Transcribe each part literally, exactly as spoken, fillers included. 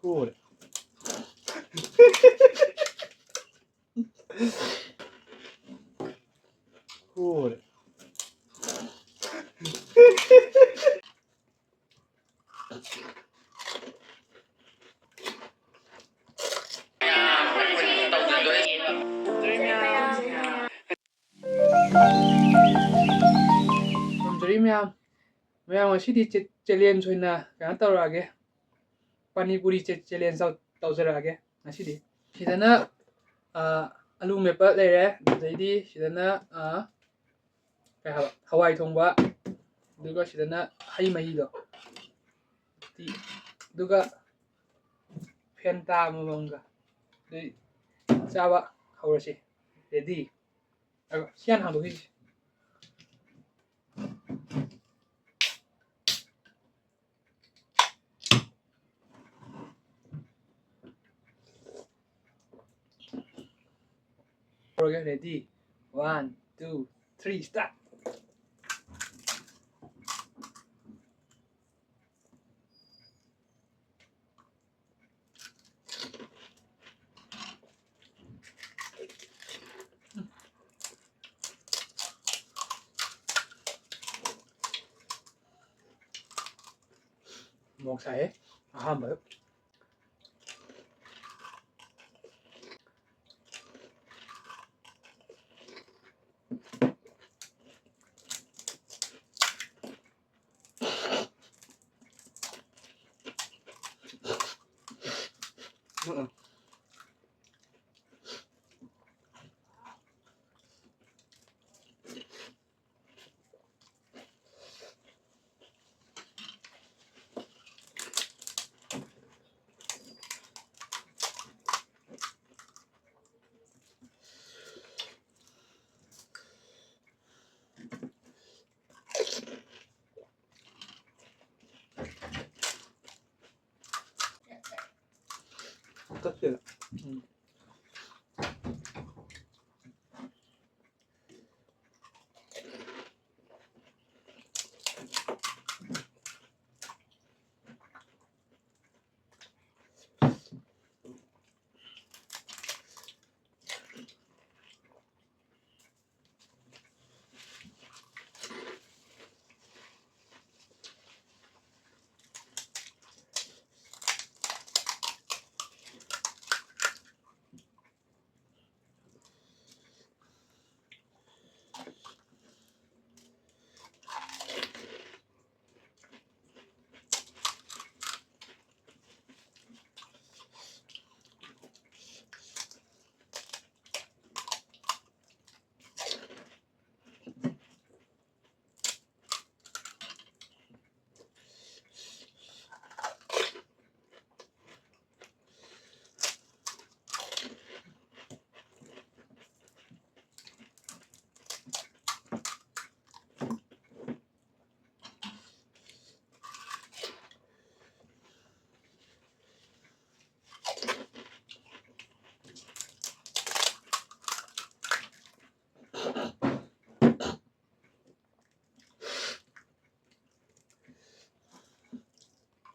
Pure. Pure. ꯈꯨꯔꯨꯝꯖꯔꯤ ꯃꯌꯥꯝ꯫ ꯃꯌꯥꯝ, ꯉꯁꯤꯗꯤ ꯆꯦ-, challenge ꯑꯣꯏꯅ ꯀꯩꯅꯣ ꯇꯧꯔꯛꯑꯒꯦ꯫ ꯄꯥꯅꯤ ꯄꯨꯔꯤ ꯆꯦ-, challenge ꯇꯧ-, ꯇꯧꯖꯔꯛꯑꯒꯦ ꯉꯁꯤꯗꯤ꯫ ꯁꯤꯗꯅ, ꯑ, ꯑꯂꯨ ꯃꯦꯠꯄ ꯂꯩꯔꯦ꯫ ꯑꯗꯩꯗꯤ ꯁꯤꯗꯅ, ꯑ, ꯀꯩ ꯍꯥꯏꯕ, ꯍꯋꯥꯏ ꯊꯣꯡꯕ꯫ ꯑꯗꯨꯒ ꯁꯤꯗꯅ ꯍꯩ ꯃꯍꯤꯗꯣ꯫ ꯇꯤ-, ꯑꯗꯨꯒ Fanta ꯑꯃꯃꯝꯒ꯫ ꯑꯗꯨꯗꯤ ꯆꯥꯕ ꯍꯧꯔꯁꯤ꯫ Ready? ꯑ, ꯁꯤ ꯍꯥꯟꯅ ꯍꯥꯡꯗꯣꯛꯈꯤꯁꯤ꯫ Ready? One, two, three, start! ꯃꯣꯔꯣꯛ ꯁꯥꯏꯍꯦ ꯑꯍꯥꯟꯕꯗ꯫ ꯀꯛꯇꯦꯕ꯫ ꯎꯝ꯫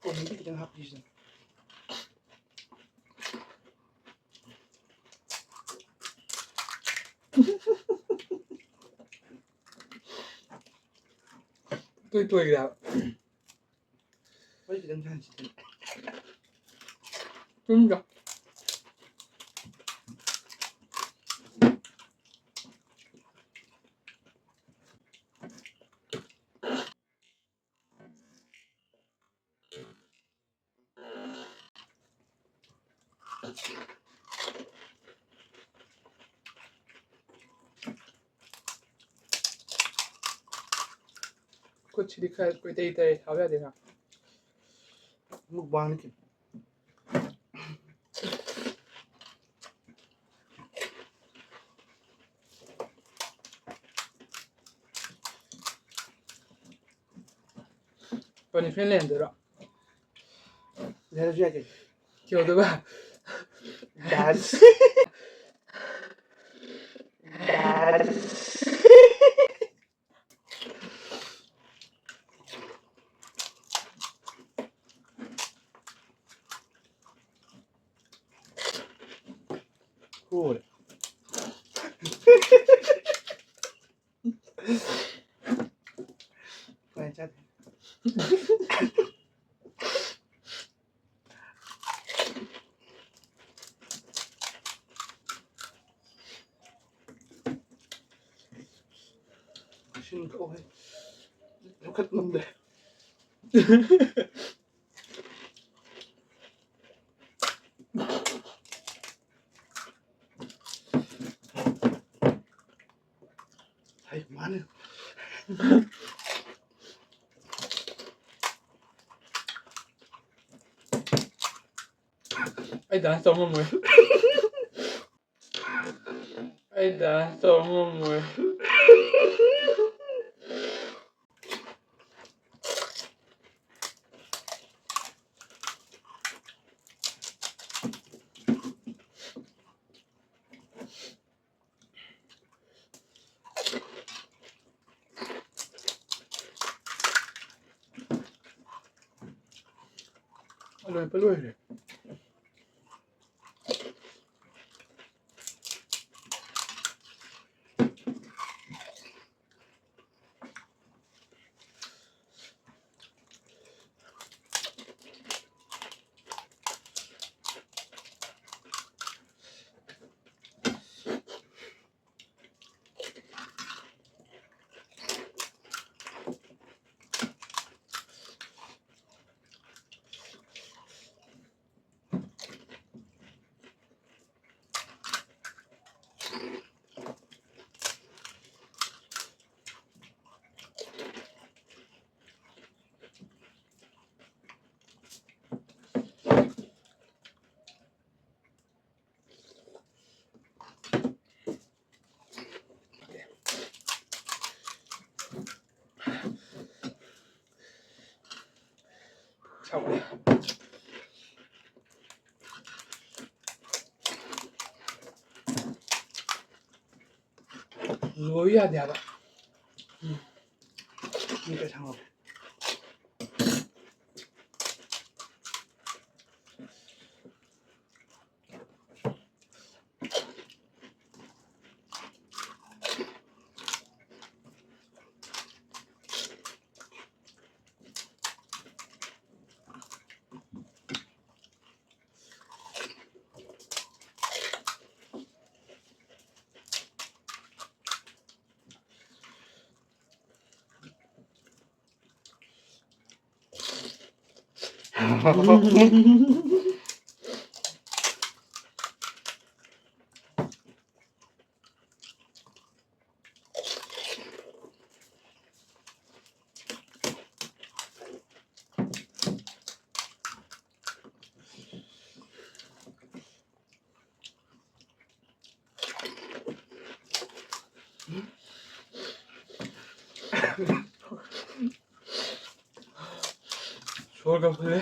ꯀꯣꯕꯤꯗꯤ ꯈꯤꯇꯪ ꯍꯥꯞꯄꯤꯁꯤꯗ꯫ ꯇꯣꯏ ꯇꯣꯏꯒ꯭ꯔꯦ ꯍꯥꯏꯕ꯫ ꯃꯩ ꯈꯤꯇꯪ ꯊꯥꯟꯁꯤꯗꯅ꯫ ꯆꯨꯝꯗ꯭ꯔꯣ? ꯈꯨꯠꯁꯤꯗꯤ ꯈꯔ ꯀꯣꯏꯇꯩ ꯇꯩ ꯍꯥꯞ ꯌꯥꯗꯦꯅ꯫ ꯃꯨꯛꯕꯥꯡꯅꯤ ꯀꯩꯅꯣ꯫ ꯄꯅꯤꯁꯃꯦꯟ ꯂꯩꯍꯟꯗꯣꯏꯔꯣ? ꯂꯩꯍꯜꯂꯁꯨ ꯌꯥꯏ ꯀꯩꯅꯣ꯫ ꯀꯩꯗꯧꯗꯣꯏꯕ? Dance. Dance. ꯍꯣꯏ꯫ ꯀꯃꯥꯏ ꯆꯥꯗꯣꯏꯅꯣ? ꯏꯁꯤꯡ ꯊꯛꯑꯣꯍꯦ꯫ ꯂꯧꯈꯠ ꯉꯝꯗꯦ꯫ ꯍꯩ, ꯃꯥꯅꯦ꯫ ꯑꯩ dance ꯇꯧ ꯉꯝꯃꯣꯏ꯫ ꯑꯩ dance ꯇꯧ ꯉꯝꯃꯣꯏ꯫ ꯂꯣꯏꯕ ꯂꯣꯏꯔꯦ꯫ ꯁꯥꯎꯔꯦ꯫ ꯂꯣꯏ ꯌꯥꯗꯦ ꯍꯥꯏꯕ꯫ ꯎꯝ꯫ ꯃꯤ ꯀꯩ ꯁꯥꯡꯉꯝ꯫ ꯁꯣꯔꯒ ꯐꯨꯜꯂꯦ꯫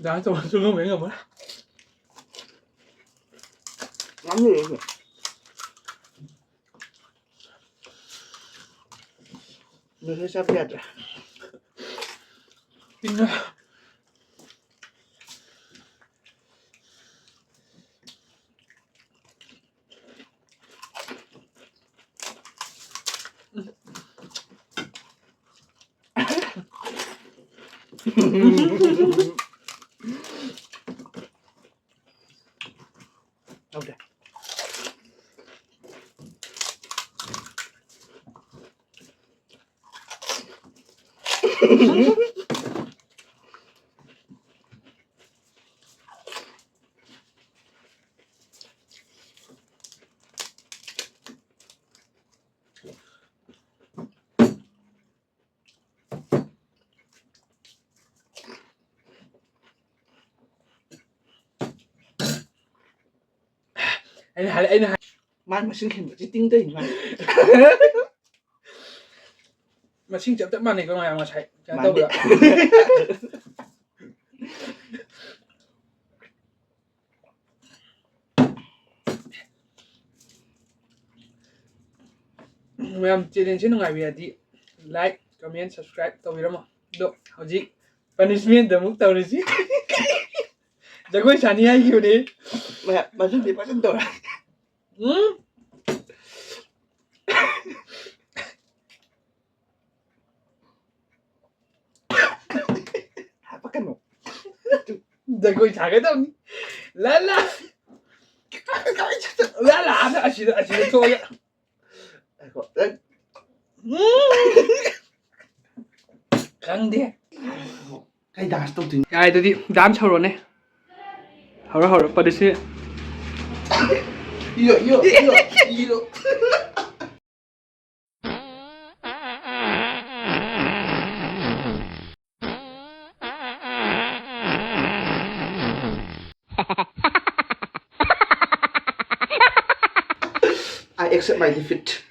ꯗꯥꯟꯁ ꯇꯧꯕꯁꯨ ꯉꯝꯃꯦ, ꯉꯝꯃꯣꯏ꯫ ꯉꯝꯅꯤꯌꯦ꯫ ꯅꯨꯡꯁꯤꯠ ꯆꯥꯕ ꯌꯥꯗ꯭ꯔꯦ꯫ ꯏꯟꯅ꯫ ꯇꯧꯗꯦ꯫ ꯑꯩꯅ ꯍꯥꯏ-, ꯑꯩꯅ ꯍꯥꯏ-, ꯃꯥꯅ ꯃꯁꯤꯡ ꯍꯦꯟꯕ ꯆꯤꯇꯤꯡ ꯇꯧꯔꯤꯅꯤ ꯃꯥꯅ꯫ ꯃꯁꯤꯡ ꯆꯞ ꯆꯞ ꯃꯥꯟꯅꯩꯀꯣ ꯃꯌꯥꯝ ꯉꯁꯥꯏ ꯀꯩꯅꯣ ꯃꯥꯟꯗꯦ꯫ ꯇꯧꯕꯗ꯫ ꯃꯌꯥꯝ ꯆꯦꯂꯦꯟꯖꯁꯦ ꯅꯨꯡꯉꯥꯏꯕꯤꯔꯗꯤ like, comment, subscribe ꯇꯧꯕꯤꯔꯝꯃꯣ꯫ ꯑꯗꯣ ꯍꯧꯖꯤꯛ punishment ꯑꯃꯨꯛ ꯇꯧꯔꯤꯁꯤ꯫ ꯖꯒꯣꯏ ꯁꯥꯅꯤ ꯍꯥꯏꯈꯤꯕꯅꯦ꯫ ꯃꯌꯥꯝ ꯃꯊꯪꯗꯤ ꯐꯖꯅ ꯇꯧꯔꯦ꯫ ꯎꯝ? ꯍꯥꯄꯛꯀꯅꯨ꯫ ꯖꯒꯣꯏ ꯁꯥꯒꯗꯕꯅꯤ꯫ ꯂꯥ ꯂꯥ꯫ ꯂꯥ ꯂꯥ꯫ ꯑꯁꯤꯗ ꯑꯁꯤꯗ ꯊꯣꯛꯑꯒ꯫ ꯉꯥꯏꯈꯣ, ꯅꯪ ꯎꯝ꯫ ꯈꯪꯗꯦ꯫ ꯀꯩ dance ꯇꯧꯗꯣꯏꯅꯣ? ꯌꯥꯏ ꯑꯗꯨꯗꯤ dance ꯍꯧꯔꯣꯅꯦ꯫ ꯍꯧꯔꯣ ꯍꯧꯔꯣ ꯄꯗꯤꯁꯤ꯫ ꯏꯌꯣ, ꯏꯌꯣ, ꯏꯌꯣ, ꯏꯌꯣ꯫ I accept my defeat.